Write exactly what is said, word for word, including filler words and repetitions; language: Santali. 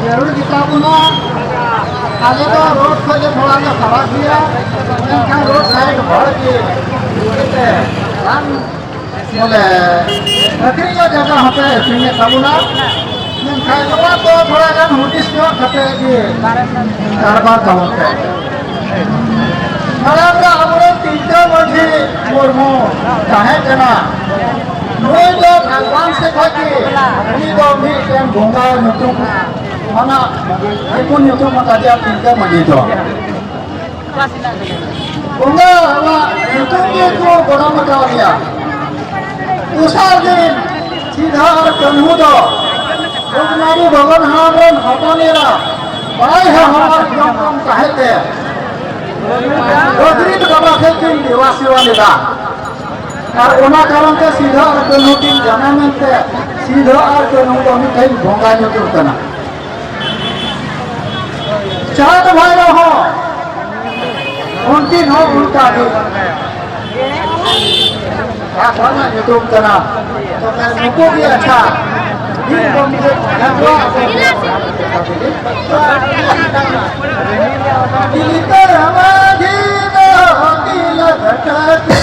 ᱡᱟᱹᱨᱩᱲ ᱜᱮᱛᱟ ᱵᱚᱱᱟ᱾ ᱟᱞᱮ ᱫᱚ ᱨᱳᱰ ᱠᱷᱚᱱ ᱞᱮ ᱛᱷᱚᱲᱟ ᱞᱮ ᱥᱟᱦᱟ ᱜᱮᱭᱟ, ᱢᱮᱱᱠᱷᱟᱱ ᱨᱳᱰ ᱥᱟᱭᱤᱰ ᱦᱚᱲ ᱜᱮ ᱵᱟᱝ ᱵᱚᱞᱮ ᱟᱹᱠᱷᱨᱤᱧ ᱨᱮᱭᱟᱜ ᱡᱟᱭᱜᱟ ᱦᱚᱸᱯᱮ ᱟᱹᱠᱷᱨᱤᱧᱮᱫ ᱛᱟᱵᱚᱱᱟ, ᱢᱮᱱᱠᱷᱟᱱ ᱱᱚᱣᱟ ᱫᱚ ᱛᱷᱚᱲᱟ ᱜᱟᱱ ᱦᱩᱫᱤᱥ ᱧᱚᱜ ᱠᱟᱛᱮ ᱜᱮ ᱠᱟᱨᱵᱟᱨ ᱛᱟᱵᱚᱱ ᱯᱮ᱾ ᱢᱟᱲᱟᱝ ᱨᱮ ᱟᱵᱚᱨᱮᱱ ᱛᱤᱞᱠᱟᱹ ᱢᱟᱹᱡᱷᱤ ᱢᱩᱨᱢᱩ ᱛᱟᱦᱮᱸ ᱠᱟᱱᱟ, ᱱᱩᱭ ᱫᱚ ᱵᱷᱟᱜᱽᱣᱟᱱ ᱥᱮᱫ ᱠᱷᱚᱱ ᱜᱮ ᱩᱱᱤ ᱫᱚ ᱢᱤᱫᱴᱮᱱ ᱵᱚᱸᱜᱟ ᱧᱩᱛᱩᱢ, ᱚᱱᱟ ᱧᱩᱛᱩᱢ ᱟᱠᱟᱫᱮᱭᱟ ᱛᱤᱞᱠᱟᱹ ᱢᱟᱹᱡᱷᱤ ᱫᱚ᱾ ᱵᱚᱸᱜᱟ ᱟᱵᱚᱣᱟᱜ ᱧᱩᱛᱩᱢ ᱜᱮᱠᱚ ᱜᱚᱲᱚ ᱟᱠᱟᱫ ᱞᱮᱭᱟ᱾ ᱫᱚᱥᱟᱨ ᱫᱤᱱ ᱥᱤᱫᱷᱟ ᱟᱨ ᱠᱟᱹᱱᱦᱩ ᱫᱚ ᱵᱷᱚᱜᱽᱱᱟᱰᱤ ᱵᱷᱚᱜᱚᱱ ᱦᱟᱲᱟᱢ ᱨᱮᱱ ᱦᱚᱯᱚᱱ ᱮᱨᱟ ᱵᱟᱲᱟᱭ ᱦᱚᱸ ᱦᱚᱲ ᱡᱚᱢ ᱛᱟᱦᱮᱸ ᱛᱮ ᱨᱚᱫᱨᱤᱛ ᱵᱟᱵᱟ ᱴᱷᱮᱱ ᱠᱤᱱ ᱫᱮᱵᱟ ᱥᱮᱵᱟ ᱞᱮᱫᱟ᱾ ᱟᱨ ᱚᱱᱟ ᱠᱟᱨᱚᱱ ᱛᱮ ᱥᱤᱫᱷᱟ ᱟᱨ ᱠᱟᱹᱱᱦᱩ ᱠᱤᱱ ᱡᱟᱱᱟᱢ ᱮᱱᱛᱮ ᱥᱤᱫᱷᱟ ᱟᱨ ᱠᱟᱹᱱᱦᱩ ᱫᱚ ᱢᱤᱫᱴᱮᱱ ᱵᱚᱸᱜᱟ ᱧᱩᱛᱩᱢ ᱠᱟᱱᱟ᱾ ᱪᱟᱸᱫ ᱵᱷᱟᱭᱨᱳ ᱦᱚᱸ, ᱩᱱᱠᱤᱱ ᱦᱚᱸ ᱚᱱᱠᱟ ᱜᱮ᱾ ᱟᱠᱚᱣᱟᱜ ᱧᱩᱛᱩᱢ ᱠᱟᱱᱟ᱾ ᱛᱚᱵᱮ ᱱᱩᱠᱩ ᱜᱮ ᱟᱪᱪᱷᱟ, ᱫᱤᱱ ᱠᱚ ᱢᱩᱪᱟᱹᱫ ᱠᱟᱱᱟ᱾ ᱛᱤᱞᱠᱟᱹ ᱢᱟᱹᱡᱷᱤ ᱫᱚ ᱛᱤᱞᱟᱹ ᱜᱷᱟᱴᱟ ᱠᱚ